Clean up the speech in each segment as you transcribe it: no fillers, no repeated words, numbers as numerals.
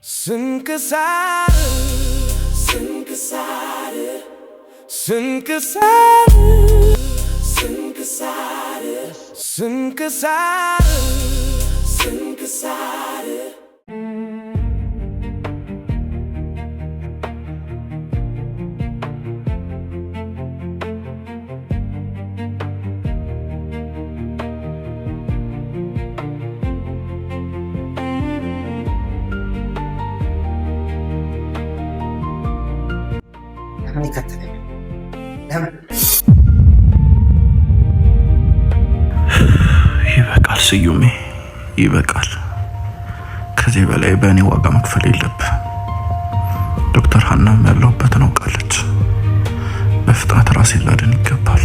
ስንክሳር፣ ስንክሳር፣ ስንክሳር፣ ስንክሳር፣ ስንክሳር፣ ስንክሳር። ለምን ይከተለኛል? ለምን? ይበቃል ስዩሜ፣ ይበቃል። ከዚህ በላይ በእኔ ዋጋ መክፈል የለብህ። ዶክተር ሀናም ያለሁበትን አውቃለች። በፍጥነት ራሴን ላድን ይገባል።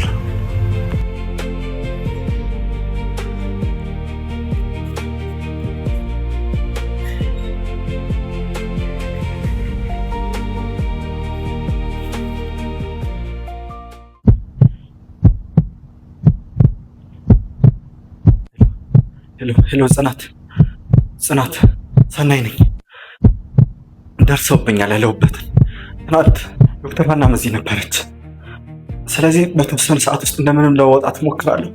Hello hello፣ ጽናት፣ ጽናት፣ ሰናይ ነኝ። ደርሰውብኛል ያለሁበትን። ትናንት ዶክተር ሀናም እዚህ ነበረች። ስለዚህ በተወሰነ ሰዓት ውስጥ እንደምንም ለመውጣት እሞክራለሁ።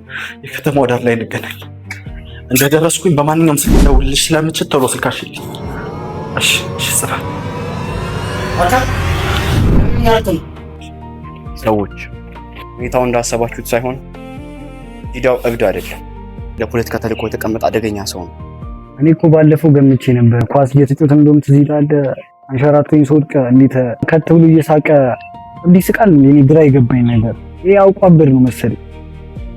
የከተማው ዳር ላይ እንገናኝ። እንደደረስኩኝ በማንኛውም ስልክ ደውልልሽ ስለምችል ቶሎ ስልክ አሽልኝ። እሺ እሺ፣ ጽናት። ሰዎች ሁኔታው እንዳሰባችሁት ሳይሆን ዲዳው እብድ አይደለም። ለፖለቲካ ተልእኮ የተቀመጠ አደገኛ ሰው ነው። እኔ እኮ ባለፈው ገምቼ ነበር። ኳስ እየተጫወተ እንደውም ትዝ ይልሃል፣ አንሸራቶኝ ስወድቅ እንዴት ከት ብሎ እየሳቀ እንዲህ ስቃል። እኔ ግራ የገባኝ ነገር ይሄ አውቆ አበድ ነው መሰለኝ።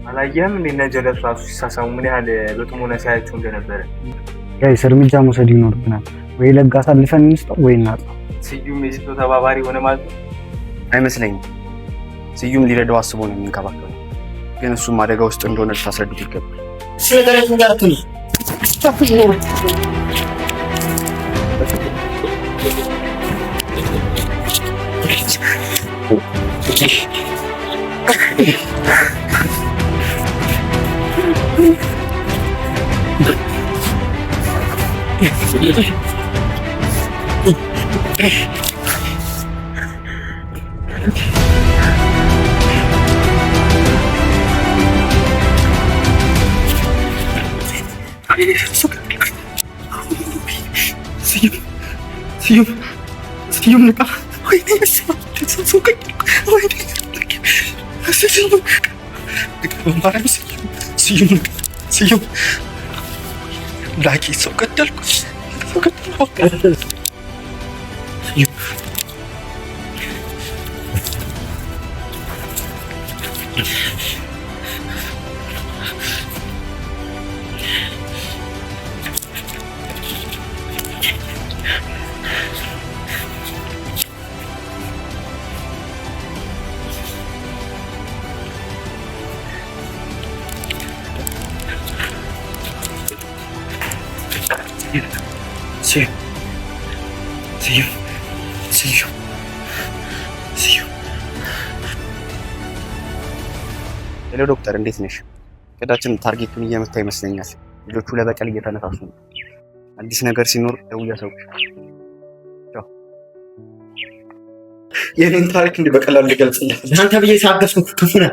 አላየህም እንዴ እነ ጀለስ ራሱ ሲሳሳሙ ምን ያህል በጥሞና ሲያያቸው እንደነበረ። Guys፣ እርምጃ መውሰድ ይኖርብናል። ወይ ለጋ አሳልፈን እንስጠው ወይ እናጥፋው። ስዩም የዚቶ ተባባሪ ሆነ ማለት ነው። አይመስለኝም። ስዩም ሊረዳው አስቦ ነው የሚንከባከበው፣ ግን እሱም አደጋ ውስጥ እንደሆነ ልታስረዱት ይገባል። ስዩም፣ ስዩም፣ ስዩም ንቃ! ወይኔ ሰው ገደልኩ! ወይኔ ስዩም ንቃ! በማርያም ስዩም፣ ስዩም ንቃ! ስዩም ላኪ፣ ሰው ገደልኩ! ሰው ገደልኩ! ስዩም፣ ስዩም፣ ስዩም፣ ስዩም፣ ስዩም። Hello ዶክተር፣ እንዴት ነሽ? እቅዳችን target ኡን እየመታ ይመስለኛል። ልጆቹ ለበቀል እየተነሳሱ ነው። አዲስ ነገር ሲኖር ደውዬ አሳውቅሻለሁ። ቻው። የኔን ታሪክ እንዲህ በቀላሉ ሊገልጽልህ ለአንተ ብዬ ሳገዝኩ ክፉ ነህ።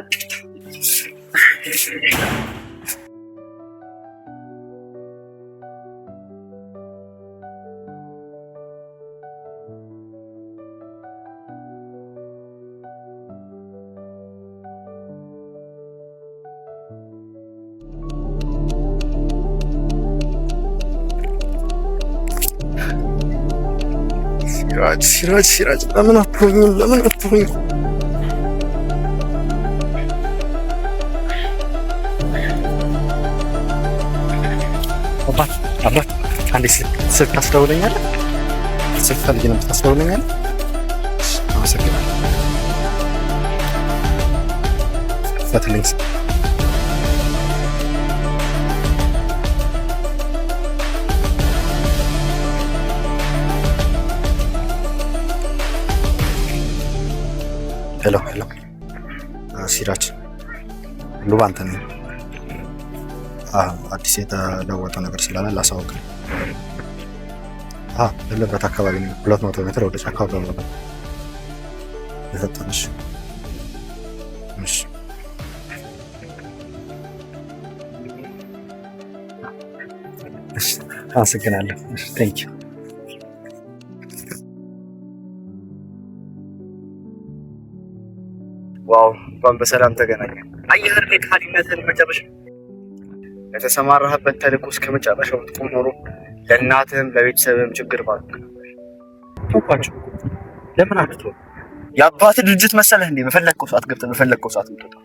ሲራጅ፣ ሲራጅ፣ ሲራጅ፣ ለምን አትሆኝም? ለምን አትሆኝም? አባት፣ አባት፣ አንዴ ስልክ ታስደውለኛለህ? ስልክ ፈልጌ ነበር። ታስደውለኛለህ? አመሰግናለሁ። ክፈትልኝ። Hello hello፣ ሲራጅ፣ ሁሉ በአንተ ነኝ። አዲስ የተለወጠ ነገር ስላለ ላሳውቅ ነው። ያለበት አካባቢ ነው። 200 ሜትር ወደ ጫካው በመግባት የፈጠነሽ። እሺ። እሺ፣ አመሰግናለሁ። Thank you። Wow፣ እንኳን በሰላም ተገናኘን። አየህ አይደል የከሃዲነትህን መጨረሻ። ለተሰማራህበት ተልእኮ እስከ መጨረሻው ብትቆም ኖሮ ለእናትህም ለቤተሰብህም ችግር ባልክ ነበር። ተውኳቸው። ለምን አትተው? የአባትህ ድርጅት መሰለህ እንዴ? በፈለግከው ሰዓት ገብተህ በፈለግከው ሰዓት የምትወጣው።